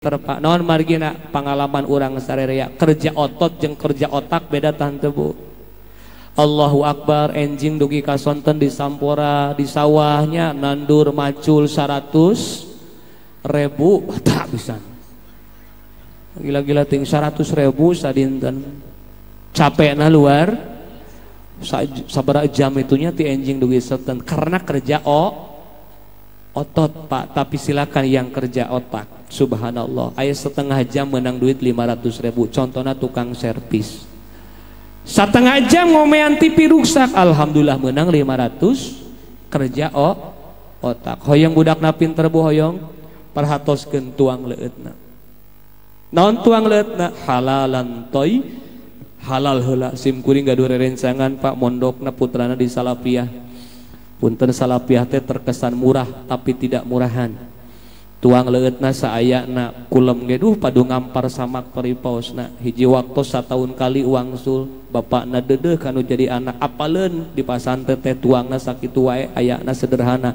pinter Pak. Naon margina pengalaman urang sarerea kerja otot jeung kerja otak beda tante Bu. Allahu Akbar enjing dugi ka sonten di sampora di sawahnya nandur macul 100.000 tak bisa. Gila-gila ting 100.000 sadinten. Capekna luar sabaraha jam itunya ti enjing dugi sonten karena kerja otot Pak, tapi silakan yang kerja otak. Subhanallah, aya setengah jam menang duit 500.000. Contohnya tukang servis. Setengah jam ngomean TV rusak, alhamdulillah menang 500 kerja otak. Hoyong budakna pinter Bu hoyong, perhatoskeun tuang leueutna. Naon tuang leueutna? Halalan toy, halal heula. Sim kuring gaduh rerencangan Pak, mondokna putrana di Salapiah. Punten Salapiah teh terkesan murah tapi tidak murahan. Tuang leueutna saayana kulem ge duh padu ngampar samak peripaosna. Hiji waktu sataun kali wangsul bapakna deudeuh kanu jadi anak apaleun di pasantren teh tuangna sakitu wae ayana sederhana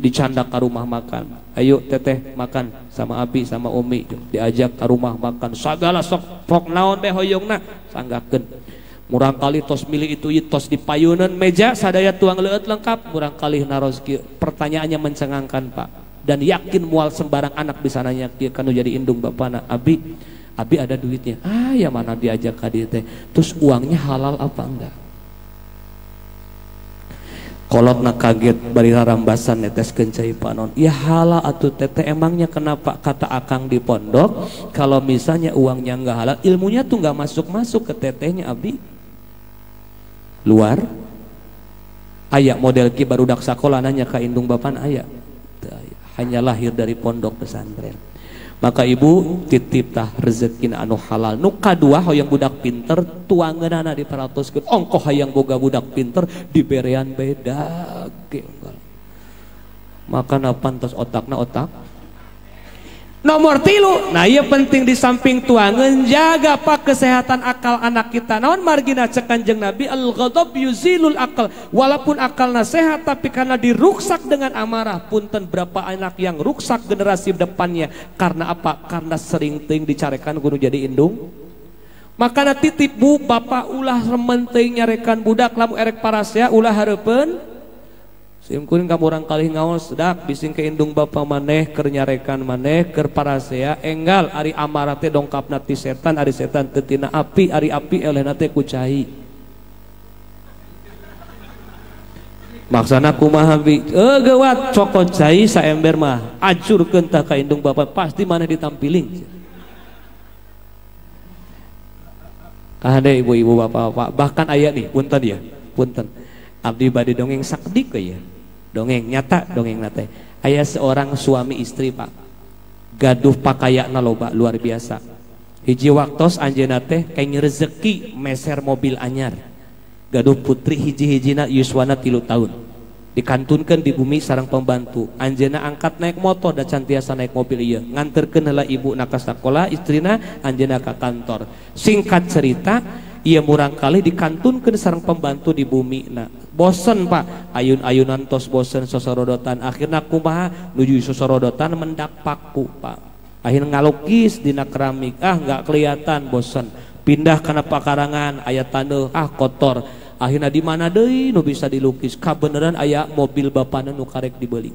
dicandak ka rumah makan. Ayo teteh makan sama abi sama umi, diajak ka rumah makan sagala sok pok naon teh hoyongna sanggakeun. Murang kali tos milih itu tos dipayunan meja sadaya tuang leueut lengkap. Murang kali naros kieu pertanyaannya mencengangkan Pak, dan yakin mual sembarang anak bisa nanya kieu kanu jadi indung bapana, abi abi ada duitnya, ah ya mana diajak ka dieu teh, terus uangnya halal apa enggak? Kolotna kaget bari rarambasan neteskeun cai panon, ya halal atuh teteh, emangnya kenapa kata akang di pondok kalau misalnya uangnya enggak halal ilmunya tuh enggak masuk-masuk ke tetehnya abi. Luar aya model ki barudak sakola nanya ka indung bapan aya, hanya lahir dari pondok pesantren. Maka ibu titip tah rezekina anu halal. Nu kadua hoyong budak pinter tuangeunana diparatoskeun. Ongkoh hayang boga budak pinter diberean beda ge unggal. Maka na pantos otakna otak. Nomor 3, nah ieu penting di samping tuangeun jaga pak kesehatan akal anak kita. Naon margina cek Kanjeng Nabi al-ghadab yuzilul akal. Walaupun akalna sehat tapi karena diruksak dengan amarah, punten berapa anak yang ruksak generasi depannya karena apa? Karena sering teuing dicarekan kudu jadi indung. Makana titip bu bapak ulah remen teuing nyarekan budak lamun erek parasea ulah hareupeun. Sim kuring kamu orang kali ngaos dak bising ke indung bapa maneh keur nyarekan maneh keur parasea enggal ari amarah teh dongkapna ti setan, ari setan teu tina api, ari api elehna teh ku cai. Maksana kumaha bi? Geuwat cokot cai saember mah acurkeun tah ka indung bapa pasti maneh ditampiling. Kahade ibu-ibu bapak-bapak bahkan aya nih punten ya, punten. Abdi bade dongeng sakedik we ya. Dongeng nyata dongeng nate. Aya seorang suami istri Pak, gaduh pakayana loba luar biasa. Hiji waktos anjeunna teh kayak rezeki meser mobil anyar. Gaduh putri hiji-hijina yuswana 3 tahun. Dikantunkeun di bumi sareng pembantu. Anjeunna angkat naik motor da can tiasa naik mobil ieu. Nganterkeun heula ibuna ka sakola, istrina anjeunna ka kantor. Singkat cerita, ieu murang kali dikantunkeun sareng pembantu di bumi na. Bosen Pak, ayun-ayunan tos bosen sosorodotan. Akhirna kumaha nuju sosorodotan mendak paku Pak. Akhirna ngalukis dina keramik, ah nggak kelihatan bosen. Pindah kana pakarangan aya taneuh, ah kotor. Akhirna di mana deui nu bisa dilukis? Kabeneran aya mobil bapana nu karek dibeli.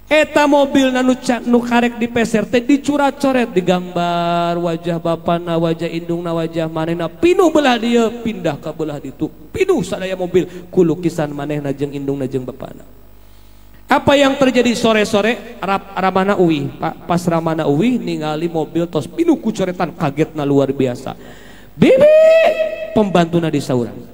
Eta mobil nu karek dipeser teh dicurat-coret digambar wajah bapana, wajah indungna, wajah manehna, pinuh belah dieu, pindah ka belah ditu, pinuh sadaya mobil ku lukisan manehna jeung indungna jeung bapana. Apa yang terjadi sore-sore Ramana uwi, Pak, pas Ramana uwi ningali mobil tos pinuh ku coretan, kagetna luar biasa. Bibi pembantuna disaurang.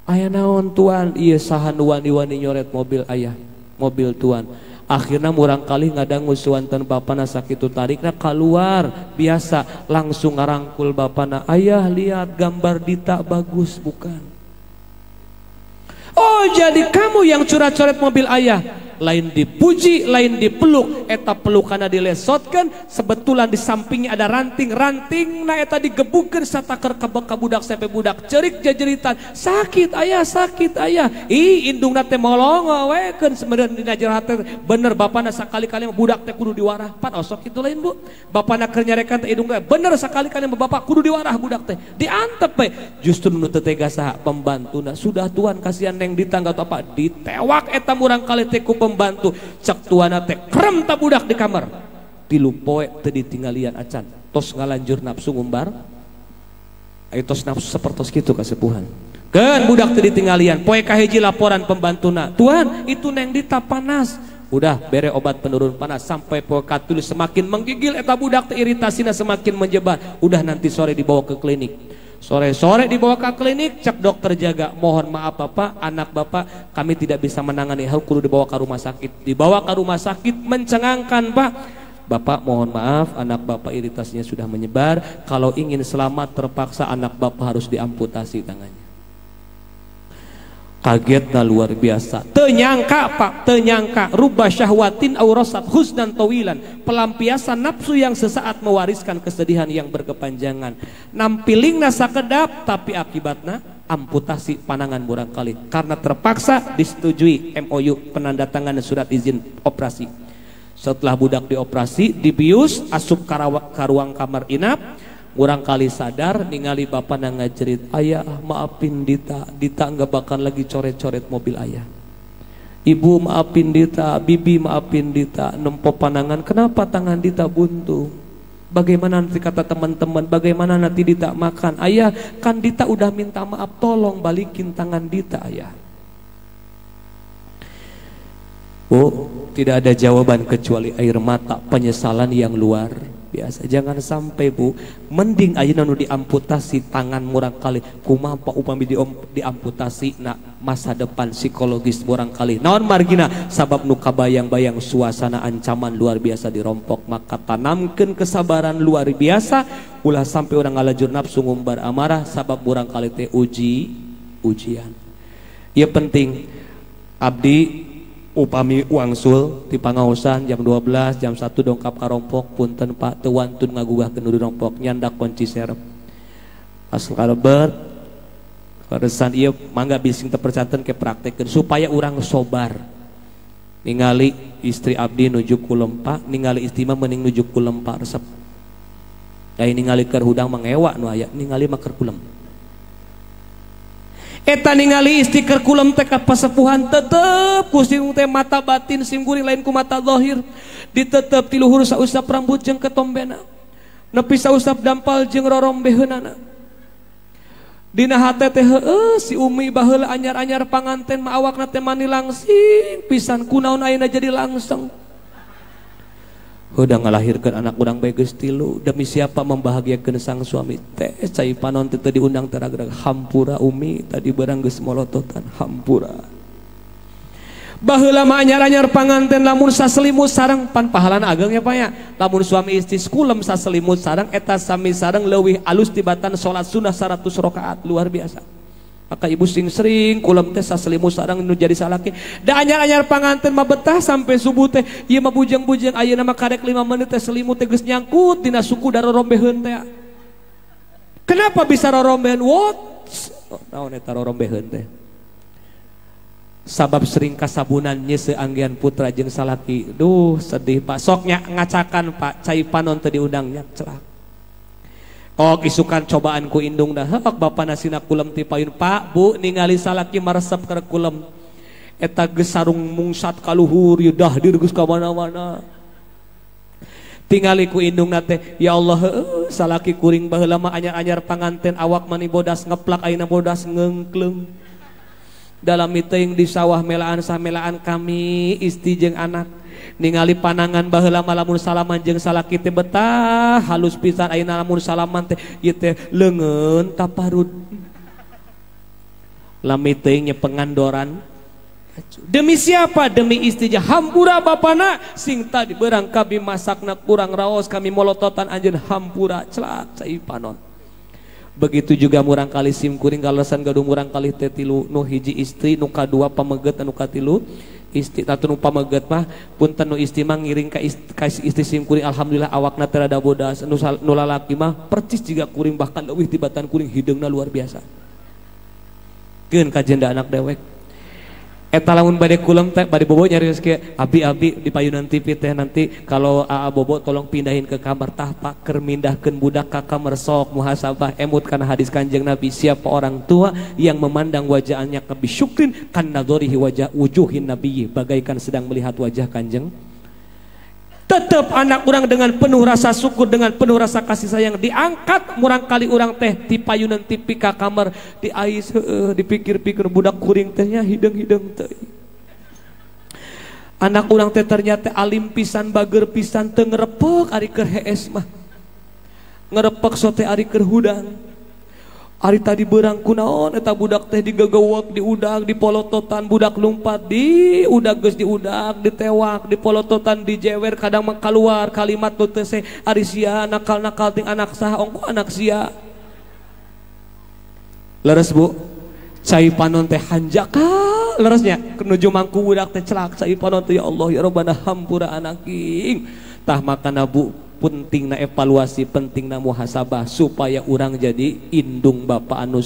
Aya naon tuan, ieu saha nu wani-wani nyoret mobil ayah, mobil tuan. Akhirnya murang kali ngadangu suanten bapana sakitu tarikna keluar biasa langsung ngarangkul bapana, ayah lihat gambar Dita bagus bukan? Oh jadi kamu yang coret-coret mobil ayah. Lain dipuji, lain dipeluk, eta pelukana dilesotkan, sebetulan di sampingnya ada ranting-ranting, nah eta digebukeun sataker ka budak sampai budak cerik jajeritan, sakit ayah, sakit ayah. Ih, indungna teh molongo wekeun sebenarnya dina jero hate bener bapana sakali-kali budak teh kudu diwarah. Pan osok kitu lain bu. Bapana keur nyarekan teh indungna bener sakali-kali bapak kudu diwarah budak teh. Diantep we. Justru nu teu tega saha pembantuna. Sudah tuan kasihan neng ditangga atau apa ditewak eta murang kali teh ku pembantu. Cek tuana teh krem ta budak di kamar. 3 poe teu ditinggalian acan. Tos ngalanjur nafsu ngumbar. Ayo tos nafsu sapertos kitu kasepuhan. Keun budak teu ditinggalian. Poe kahiji laporan pembantuna. Tuan, itu neng Dita panas. Udah bere obat penurun panas sampai poe katilu semakin menggigil eta budak teh iritasina semakin menyebar. Udah nanti sore dibawa ke klinik. Sore-sore dibawa ke klinik, cek dokter jaga, mohon maaf bapak, anak bapak kami tidak bisa menangani, harus kudu dibawa ke rumah sakit. Dibawa ke rumah sakit mencengangkan pak. Bapak mohon maaf, anak bapak iritasinya sudah menyebar, kalau ingin selamat terpaksa anak bapak harus diamputasi tangannya. Kagetna luar biasa. Tenyangka pak, tenyangka. Rubah syahwatin aurasat husnan tawilan. Pelampiasan nafsu yang sesaat mewariskan kesedihan yang berkepanjangan. Nampilingna sakedap, tapi akibatna amputasi panangan murangkali. Karena terpaksa disetujui MOU penandatanganan surat izin operasi. Setelah budak dioperasi, dibius, asup ka ruang kamar inap. Murangkali sadar ningali bapak ngajerit, ayah maafin Dita, Dita nggak bakal lagi coret-coret mobil ayah. Ibu maafin Dita, bibi maafin Dita, nempo panangan, kenapa tangan Dita buntu? Bagaimana nanti kata teman-teman, bagaimana nanti Dita makan? Ayah, kan Dita udah minta maaf, tolong balikin tangan Dita ayah. Oh, tidak ada jawaban kecuali air mata penyesalan yang luar biasa. Jangan sampai bu, mending ayeuna nu diamputasi tangan murangkali, kumaha pak upami diamputasi na masa depan psikologis murangkali. Naon margina sabab nu kabayang-bayang suasana ancaman luar biasa dirompok, maka tanamkeun kesabaran luar biasa, ulah sampai urang ngalajur nafsu ngumbar amarah sabab murangkali teh ujian. Ieu penting abdi upami wangsul di pangaosan jam 12 jam 1 dongkap karompok, punten pak teu wantun ngagugahkeun nu rompok nyandak kunci serep asal kalebet karesan ieu mangga bising teu percanten ke praktekeun supaya urang sobar. Ningali istri abdi nuju kulempa, ningali istri mah mending nuju kulempa resep. Ai ningali keur hudang mangewa nu aya, ningali mah keur kulem. Eta ningali istri keur kulem teh ka pasepuhan tetep ku sing teh mata batin sim kuring lain ku mata zahir ditetep ti luhur sausap rambut jeung ketombena nepi sausap dampal jeung rorombeheunana. Dina hate teh heueuh si Umi baheula anyar-anyar panganten mah awakna teh mani langsing pisan kunaon ayeuna jadi langseng. Udah ngalahirkeun anak urang bae geus 3, demi siapa membahagiakeun sang suami teh cai panon teh diundang teragrag hampura Umi tadi barang geus molototan hampura. Baheula mah anyar-anyar panganten lamun saselimut sareng pan pahalana ageng ya Pak ya. Lamun suami istri kulem saselimut sareng eta sami sareng leuwih alus tibatan salat sunnah 100 rakaat luar biasa. Maka ibu sing sering kulem teh saselimut sareng nu jadi salaki. Da anyar-anyar panganten mah betah sampai subuh teh ieu mah bujeng-bujeng ayeuna mah karek 5 menit teh selimut teh geus nyangkut dina suku da rorombeheun teh. Kenapa bisa rorombeheun? What? Oh, naon eta rorombeheun teh? Sabab sering kasabunan nyese anggian putra jeung salaki. Duh sedih Pak. Sok nya ngacakan Pak cai panon teu diundang nya celak. Oh isukan cobaan ku indung dah. Hek bapa nasina kulem ti payun Pak Bu ningali salaki maresep keur kulem. Eta geus sarung mungsat ka luhur ieu dah dir geus ka mana-mana. Tingali ku indungna teh ya Allah heueuh salaki kuring baheula mah anyar-anyar panganten awak mani bodas ngeplak ayeuna bodas ngeungkleung. Dalam teuing di sawah melaan samelaan kami istri jeung anak ningali panangan baheula mah lamun salaman jeung salaki teh betah halus pisan ayeuna lamun salaman teh ieu teh leungeun taparud. Lami teuing nyepengan doran. Demi siapa? Demi istri. Hampura bapana sing tadi berang kami masakna kurang raos kami molototan anjeun hampura celak cai panon. Begitu juga murang kali sim kuring kaleresan gaduh murang kali teh tilu nu hiji istri nu kadua pameget nu katilu istri tatu nu pameget mah punten nu istri mah ngiring ka istri sim kuring alhamdulillah awakna teh rada bodas nu lalaki mah percis jiga kuring bahkan leuwih tibatan kuring hideungna luar biasa. Keun kajenda anak dewek. Eta lamun bade kulem teh bade bobo nyarios kieu abi-abi di payunan TV teh nanti kalau aa bobo tolong pindahin ke kamar tah pak keur mindahkeun budak ka kamar sok muhasabah emut kana hadis Kanjeng Nabi siapa orang tua yang memandang wajahnya kebisyukrin kan nadhorihi wajah wujuhin nabiyyi bagaikan sedang melihat wajah Kanjeng. Tetap anak orang dengan penuh rasa syukur, dengan penuh rasa kasih sayang diangkat murang kali orang teh di payunan TV ka kamar diais dipikir-pikir budak kuring tehnya hideung-hideung teh. Anak orang teh ternyata alim pisan bager pisan teu ngerepek ari keur hees mah. Ngerepek sote ari keur hudang. Ari tadi berang kunaon eta budak teh digegewek, diudag, dipolototan, budak lumpat diudag geus diudag, ditewak, dipolototan, dijewer kadang mah keluar kalimat nu teu seh ari sia nakal-nakal ting anak saha ongko anak sia. Leres Bu, cai panon teh hanjaka leresnya nuju mangku budak teh celak cai panon teh ya Allah ya Rabbana hampura anaking. Tah makana Bu pentingna evaluasi, pentingna muhasabah supaya urang jadi indung bapak anu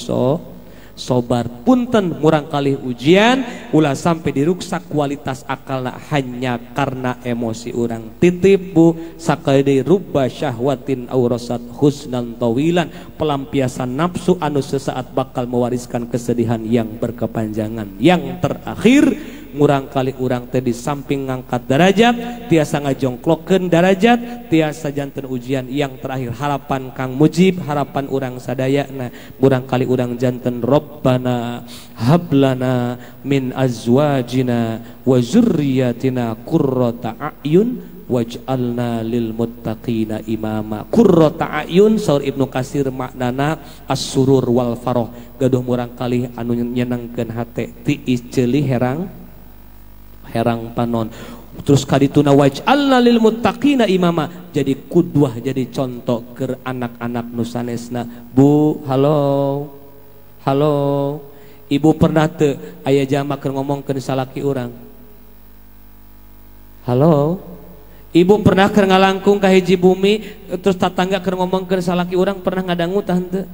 sobar. Punten murang kali ujian ulah sampai diruksak kualitas akalna hanya karena emosi urang. Titip Bu sakali deui rubba syahwatin aurasat husnan tawilan, pelampiasan nafsu anu sesaat bakal mewariskan kesedihan yang berkepanjangan. Yang terakhir murang kali urang teh di samping ngangkat derajat tiasa ngajongklokeun derajat tiasa janten ujian. Yang terakhir harapan Kang Mujib, harapan urang sadayana murang kali urang janten Rabbana hablana min azwajina wa zurriyatina qurrata a'yun waj'alna lil muttaqina imama. Qurrata a'yun saur Ibnu Katsir maknana as-surur wal farah, gaduh murang kali anu nyenengkeun hate tiis ceuli herang herang panon. Terus kadituna waj'alna lil muttaqina imama, jadi kudwah, jadi contoh ke anak-anak nu sanesna. Bu, halo. Halo. Ibu pernah teu aya jalma keur ngomongkeun salaki urang? Halo. Ibu pernah keur ngalangkung ka hiji bumi terus tatangga keur ngomongkeun salaki urang, pernah ngadangu tah henteu?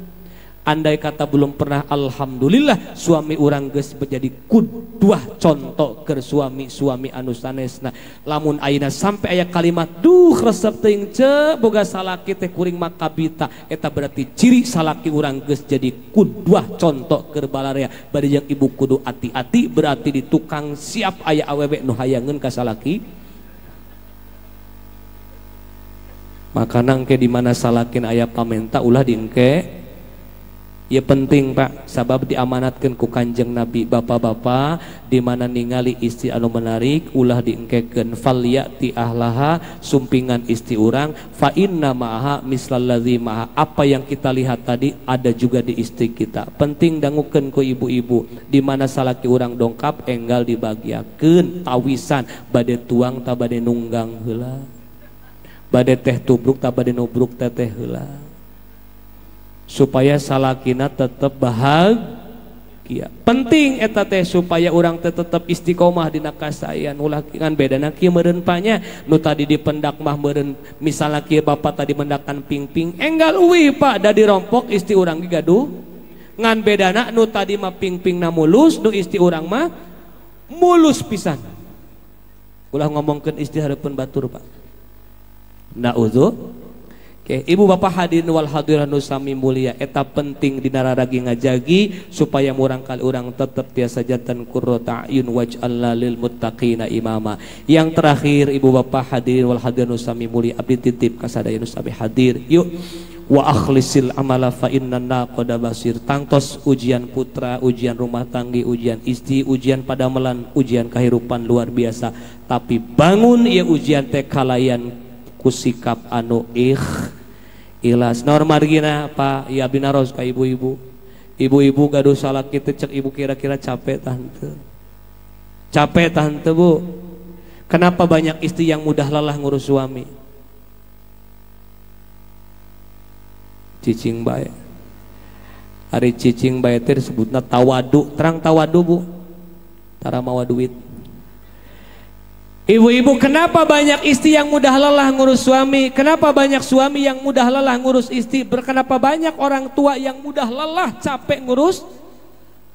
Andai kata belum pernah, alhamdulillah suami urang geus menjadi kudwah contoh ke suami-suami anu sanesna. Lamun ayeuna sampai aya kalimat duh resep teuing ce boga salaki teh kuring mah kabita, eta berarti ciri salaki urang geus jadi kudwah contoh ke balarea. Bari jeung ibu kudu ati-ati, berarti di tukang siap aya awewe nu hayangeun ka salaki. Makana engke di mana salakin aya pamenta ulah diengke. Ya penting Pak, sabab diamanatkan ku Kanjeng Nabi. Bapak-bapak di mana ningali istri anu menarik ulah diengkekeun, falyati ahlaha sumpingan istri urang, fa inna ma'aha mislallazi ma'aha. Apa yang kita lihat tadi ada juga di istri kita. Penting dangukeun ku ibu-ibu, di mana salaki urang dongkap enggal dibagiakeun tawisan bade tuang ta bade nunggang heula, bade teh tubruk ta bade nubruk teteh heula, supaya salakina tetap bahagia. Penting eta teh supaya urang teh tetep istiqomah dina kasayan. Ulah ngan bedana kieu meureun panya nu tadi dipendak mah meureun misalna kieu bapak tadi mendakan pingping enggal uwi Pak da dirompok isti urang ge gaduh. Ngan bedana nu tadi mah pingpingna mulus, nu isti urang mah mulus pisan. Ulah ngomongkeun isti hareupeun batur Pak. Naudzu. Oke, ibu bapak hadirin wal hadirat nu sami mulia, eta penting dina raragi ngajagi supaya murang kali urang tetep tiasa janten qurrata ayun waj'alna lil muttaqina imama. Yang terakhir ibu bapak hadirin wal hadirat nu sami mulia, abdi titip ka sadaya nu sami hadir. Yuk wa akhlisil amala fa inna naqada basir. Tangtos ujian putra, ujian rumah tanggi, ujian istri, ujian padamelan, ujian kehidupan luar biasa. Tapi bangun ieu ujian teh kalayan ku sikap anu ikhlas. Normal gina Pak, ya abdi naros ka ibu-ibu. Ibu-ibu gaduh salaki teh cek ibu kira-kira capek tah henteu? Capek tah henteu Bu? Kenapa banyak istri yang mudah lelah ngurus suami? Cicing bae. Ari cicing bae teh disebutna tawadu, terang tawadu bu. Tara mawa duit. Ibu-ibu, kenapa banyak istri yang mudah lelah ngurus suami? Kenapa banyak suami yang mudah lelah ngurus istri? Kenapa banyak orang tua yang mudah lelah capek ngurus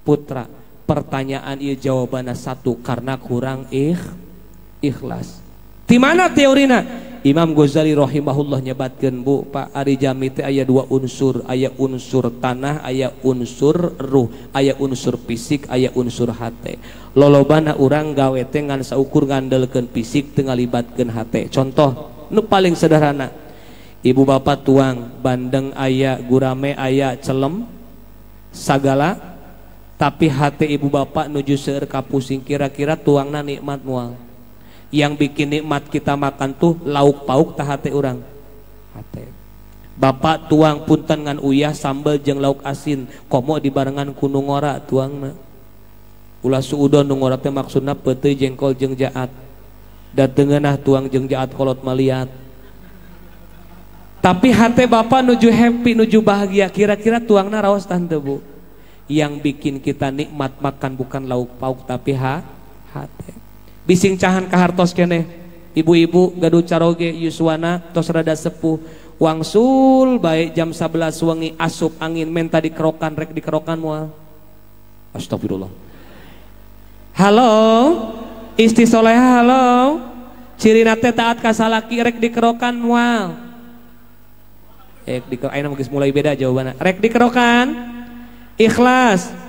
putra? Pertanyaan ieu jawabannya satu, karena kurang ikhlas. Di mana teorina? Imam Ghazali rahimahullah nyebatkeun bu, Pak, ari jami teh aya dua unsur, aya unsur tanah, aya unsur ruh, aya unsur fisik, aya unsur hate. Lolobana urang gawe teh ngan saukur ngandelkeun fisik teu ngalibatkeun hate. Contoh nu paling sederhana, ibu bapak tuang bandeng aya, gurame aya, celem sagala, tapi hate ibu bapak nuju seueur kapusing, kira-kira tuangna nikmat moal? Yang bikin nikmat kita makan tuh lauk pauk tah hate urang. Hate. Bapak tuang punten ngan uyah sambel jeung lauk asin, komo dibarengan ku nu ngora tuangna. Ulah suudon nu ngora teh maksudna peuteuy jengkol jeung jaat. Da teu ngeunah tuang jeung jaat kolot maliat. Tapi hate bapak nuju happy, nuju bahagia, kira-kira tuangna raos tah henteu bu? Yang bikin kita nikmat makan bukan lauk pauk tapi hate. Bising cahan kahartos keneh, ibu-ibu gaduh caroge yuswana tos rada sepuh, wangsul baik jam 11 wengi asup angin menta dikerokan, rek dikerokan moal. Astagfirullah. Halo, isti soleha, halo. Cirina teh taat ka salaki, rek dikerokan moal. Rek dikerokan, ayeuna geus mulai beda jawabanna. Rek dikerokan ikhlas.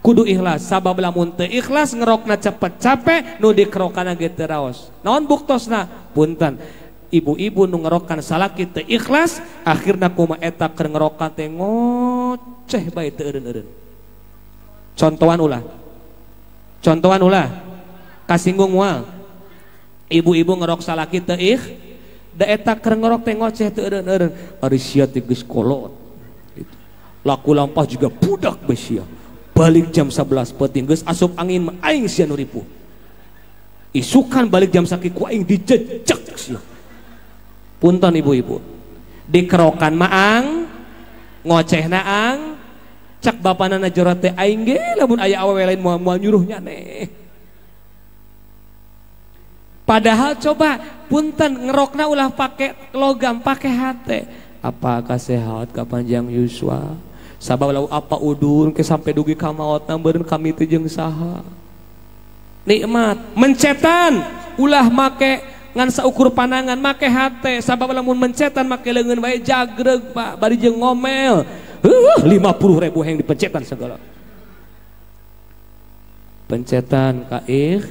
Kudu ikhlas, sabab lamun teu ikhlas ngerokna cepet capek, nu dikerokana ge teu raos. Naon buktosna? Punten, ibu-ibu nu ngerokan salaki teu ikhlas, akhirna kumaha eta keur ngerokan teh ngoceh bae teu eureun-eureun. Contohan ulah. Contohan ulah. Kasinggung moal. Ibu-ibu ngerok salaki teu da eta keur ngerok teh ngoceh teu eureun-eureun. Ari sia teh geus kolot. Gitu. Laku lampah juga budak bae sia. Balik jam 11 peuting geus asup angin mah aing sia nu ripuh. Isukan balik jam sakieu ku aing dijejek sia. Punten ibu-ibu. Dikerokan mah ang, ngocehna ang, cak bapana na jero teh aing ge lamun aya awewe lain moal nyuruh nyaneh. Padahal coba punten ngerokna ulah pake logam, pake hate. Apakah sehat kapanjang yuswa? Sabab lau apa udun ke sampai dugi ka maotna beureun kami teh jeung saha. Nikmat mencetan ulah make ngan saukur panangan, make hate. Sabab lamun mencetan make leungeun wae jagreg Pak, bari jeung ngomel. Heuh, 50.000 heng dipencetan segala. Pencetan ka ikh.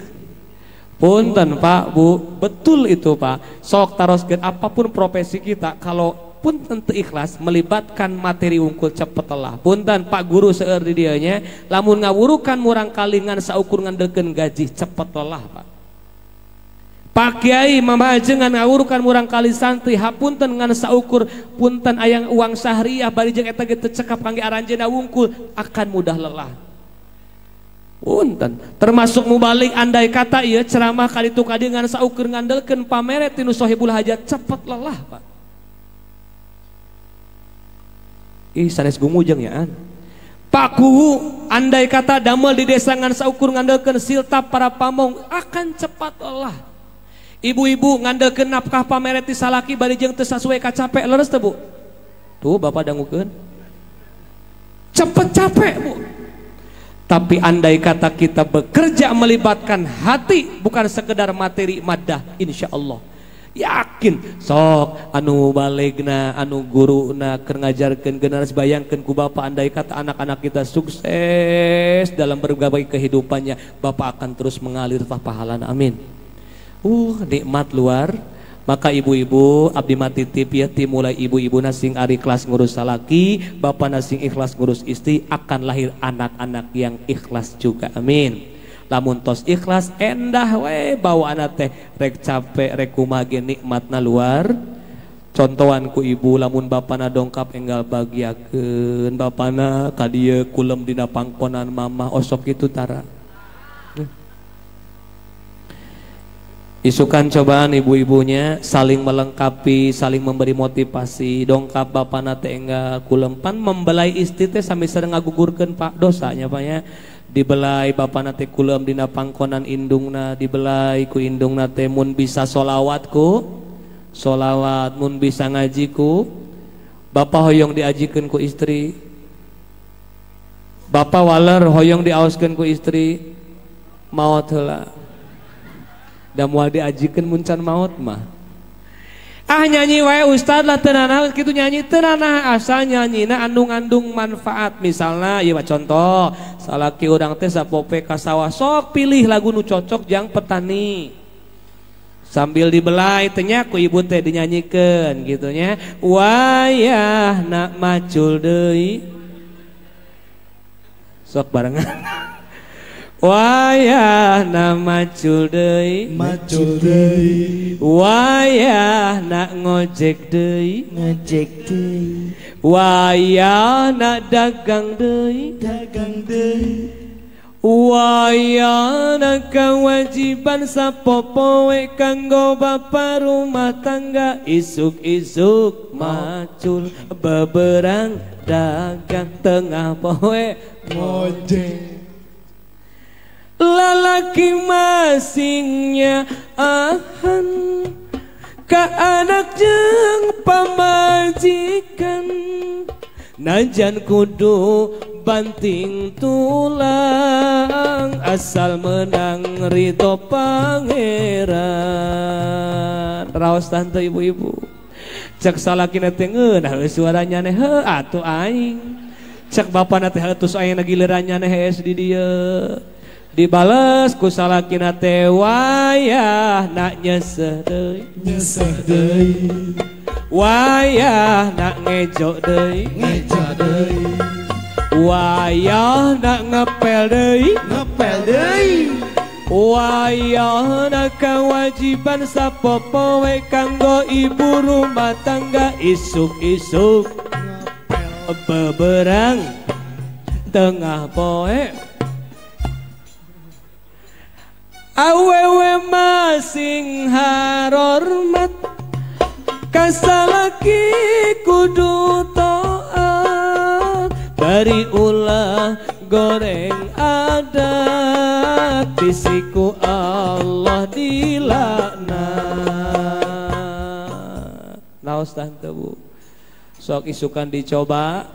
Punten Pak, Bu, betul itu Pak. Sok taroskeun apapun profesi kita kalau punten teu ikhlas melibatkan materi wungkul cepet telah. Punten Pak Guru seueur di dieu nya, lamun ngawurukan murang kalingan saukur ngandelkeun gaji cepet lelah Pak. Pak Kiai mamajengan ngawurukan murang kali santri hapunten ngan saukur punten ayang uang syahriah bari jeung eta ge teu cekap kangge aranjeunna wungkul akan mudah lelah. Punten termasuk mubalik andai kata ieu ceramah kaditu kadieu ngan saukur ngandelkeun pamere tinu sohibul hajat cepet lelah Pak. Ih sanes gumujeng ya an. Pak Kuwu andai kata damel di desa ngan saukur ngandelkeun siltap para pamong akan cepat lelah. Ibu-ibu ngandelkeun nafkah pamere ti salaki bari jeung teu sasuai ka capek, leres teu Bu? Tuh bapak dangukeun. Cepet capek Bu. Tapi andai kata kita bekerja melibatkan hati bukan sekedar materi maddah, insya Allah yakin sok anu balegna anu guruna keur ngajarkeun generasi bayangkeun ku bapak andai kata anak-anak kita sukses dalam berbagai kehidupannya, bapak akan terus mengalir pahalana, amin. Nikmat luar. Maka ibu-ibu abdi mah titip ya, mulai ibu-ibu nasing ari ikhlas ngurus salaki, bapak nasing ikhlas ngurus istri, akan lahir anak-anak yang ikhlas juga, amin. Lamun tos ikhlas endah we bawaan teh rek capek rek kumaha ge nikmatna luar. Contohan ku ibu lamun bapana dongkap enggal bagiakeun bapana ka dieu kulem dina pangkonan mamah osok kitu tara. Isukan cobaan ibu-ibunya saling melengkapi, saling memberi motivasi. Dongkap bapana teh enggal kulempan membelai istri teh sami sareng ngagugurkeun Pak dosanya Pak nya. Dibelai bapana teh kulem dina pangkonan indungna, dibelai ku indungna teh mun bisa solawat ku solawat, mun bisa ngaji ku bapak hoyong diajikeun ku istri. Bapak waler hoyong diaoskeun ku istri, maot heula. Da moal diajikeun mun can maot mah. Ah nyanyi wae ustad lah teu nanaon kitu nyanyi teu nanaon asal nyanyina andung-andung manfaat. Misalna ieu mah contoh, salaki urang teh sapope ka sawah sok pilih lagu nu cocok jang petani. Sambil dibelai teh nya ku ibu teh dinyanyikeun kitu nya. Wayah nak macul deui. Sok barengan. Wayah na macul deui, macul deui. Wayah na ngojek deui, ngojek deui. Wayah na dagang deui, dagang deui. Wayah na kewajiban sapopoe kanggo bapa rumah tangga. Isuk-isuk macul beberang dagang tengah poe ngojek. Lalaki masingnya ahan ka anak jeung pamajikan, najan kudu banting tulang asal menang ridho pangeran. Raos tante ibu-ibu cek salakina teh ngeunah suaranya neh heuh atuh aing. Cek bapana teh atuh aing gilirannya neh hees di dieu. Dibales ku salakina teh wayah nak nyeseh deui, nyeseh deui. Wayah nak ngejo deui, ngejo deui. Wayah nak ngepel deui, ngepel deui. Wayah nak kewajiban sapopoe kanggo ibu rumah tangga. Isuk-isuk beberang tengah poe awewe masing harormat kasalaki kudu taat, bari ulah goreng adat bisiku Allah dilaknat. Naos tante bu sok isukan dicoba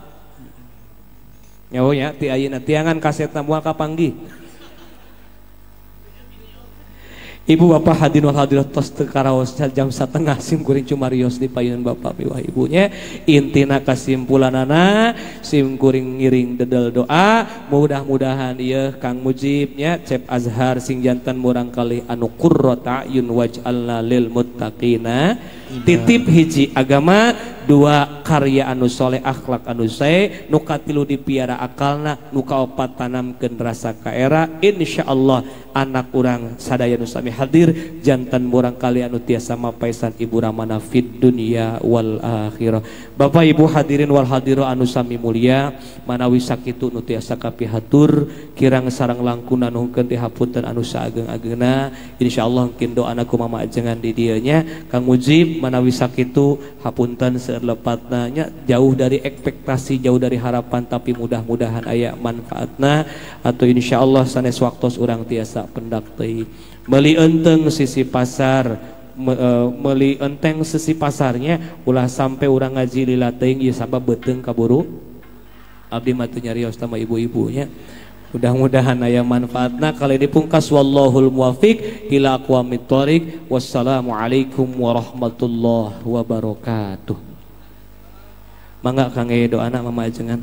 nyawa nya ti ayeuna tiangan kasetna moal kapanggih. Ibu bapak hadirin wal hadirat tos teu karaos jam 1:30 sim kuring cumarios di payun bapak miwah ibunya. Intina kasimpulanana sim kuring ngiring dedel doa mudah-mudahan ieu Kang Mujibnya Cep Azhar sing jantan murang kali anu qurrata ayun waj'alna lil muttaqina. Titip hiji agama, dua karya anu soleh akhlak anu sae, nu katilu dipiara akalna, nu kaopat tanamkeun rasa kaera. Insyaallah anak urang sadaya nu sami hadir jantan murang kali anu tiasa mapaisan ibu ramana fid dunya wal akhirah. Bapak ibu hadirin wal hadirat anu sami mulia, manawi sakitu nu tiasa kapihatur kirang sarang langkung nuhunkeun ti hapunten anu saageng-agengna. Insyaallah mungkin doana ku mama ajengan di dieu nya Kang Mujib manawi sakitu hapunten seueur lepatna nya, jauh dari ekspektasi, jauh dari harapan, tapi mudah-mudahan aya manfaatna atau insyaallah sanes waktos urang tiasa pendak teuing. Meuli enteng sisi pasar, meuli enteng sisi pasarnya ulah sampai urang ngaji lila teuing ieu sabab beuteung kaburu. Abdi mah teu nyarios sama ibu-ibunya. Mudah-mudahan aya manfaatna. Kali dipungkas wallahul muwafiq ila aqwamit thoriq. Wassalamualaikum warahmatullahi wabarakatuh. Mangga Kang Eye doana mama ajengan.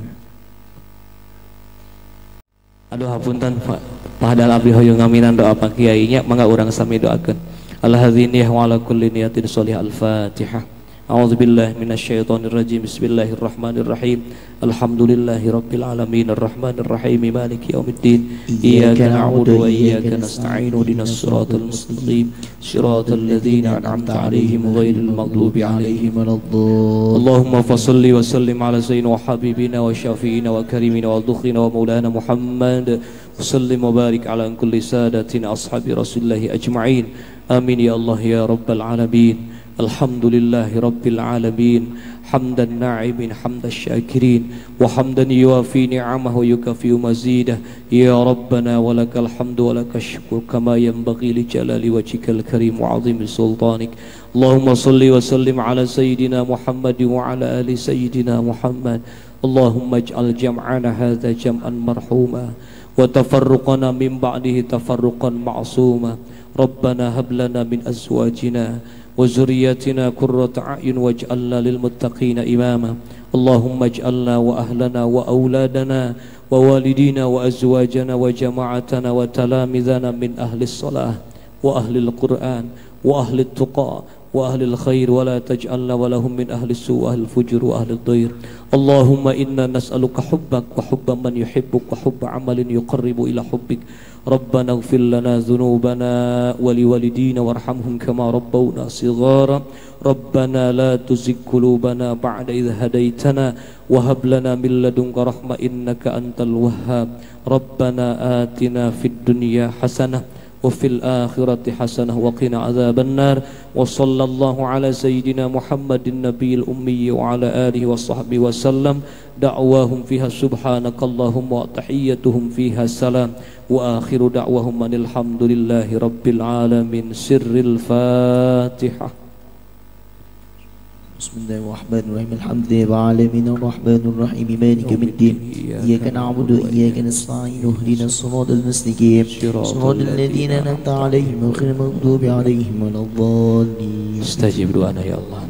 Aduh hapunten Pak, padahal abdi hoyong ngaminan doa Pak Kiai nya, mangga urang sami doakeun. Al-hadziniyah wa ala kulli niyatin sholihah. Al-Fatihah. A'udzubillahi minasyaitonirrajim. Bismillahirrahmanirrahim. Alhamdulillahirabbil alamin arrahmanirrahim maliki yaumiddin. Iyyaka na'budu wa iyyaka nasta'in ihdinas siratal mustaqim siratal ladzina an'amta 'alaihim ghairil maghdubi 'alaihim waladdallin. Allahumma fashalli wa sallim ala sayyidina wa habibina wa syafi'ina wa karimina wa dukhina wa maulana Muhammad Sallim wa barik ala kulli sadatina ashabi Rasulillahi ajma'in. Amin ya Allah ya rabbal alamin. Alhamdulillahi rabbil alamin. Hamdan na'imin hamdan syakirin wa hamdan yuwafi ni'amahu yukafi mazidah. Ya Rabbana walakal hamdu walakal syukur kama yanbaghi li jalali wajhikal karim wa 'azimi sultanik. Allahumma salli wa sallim ala sayyidina Muhammad wa ala ali sayyidina Muhammad. Allahumma ij'al jam'ana hadha jam'an marhuma wa tafarruqana min ba'dihi tafarruqan ma'suma. Rabbana hab lana min azwajina wa zurriyyatina qurrata a'yun waj'alna lil muttaqina imama. Allahumma ij'alna wa ahlana wa auladana wa walidina wa azwajana wa jama'atana wa talamidhana min ahli as-salah wa ahli al-Qur'an wa ahli at-tuqa wa ahli al-khair wa la taj'alna wa lahum min ahli as-su' wa ahli al-fujur wa ahli ad-dayr. Allahumma inna nas'aluka hubbak wa hubba man yuhibbuk wa hubba 'amalin yuqarribu ila hubbik. Rabbana ighfir lana dhunubana wa liwalidina warhamhum kama rabbawna shighara. Rabbana la tuzigh qulubana ba'da idh hadaitana wa hab lana min ladunka rahmah innaka antal wahhab. Rabbana atina fid dunya hasanah wa fil akhirati hasanah wa qina adzaban nar. Wa sallallahu ala sayyidina Muhammadin nabiyil ummi wa ala alihi wa sahbihi wa sallam. Da'wahum fiha subhanakallahumma wa tahiyyatuhum fiha salam. Wa akhiru da'wahum anil hamdulillahi rabbil alamin. Sirril Fatihah. Bismillahirrahmanirrahim. Alhamdulillahi rabbil alamin arrahmanir rahim maliki yaumiddin. Iyyaka na'budu wa iyyaka nasta'in ihdinas siratal mustaqim siratal ladzina an'amta 'alaihim ghairil maghdubi 'alaihim waladdallin. Istajib doana ya Allah.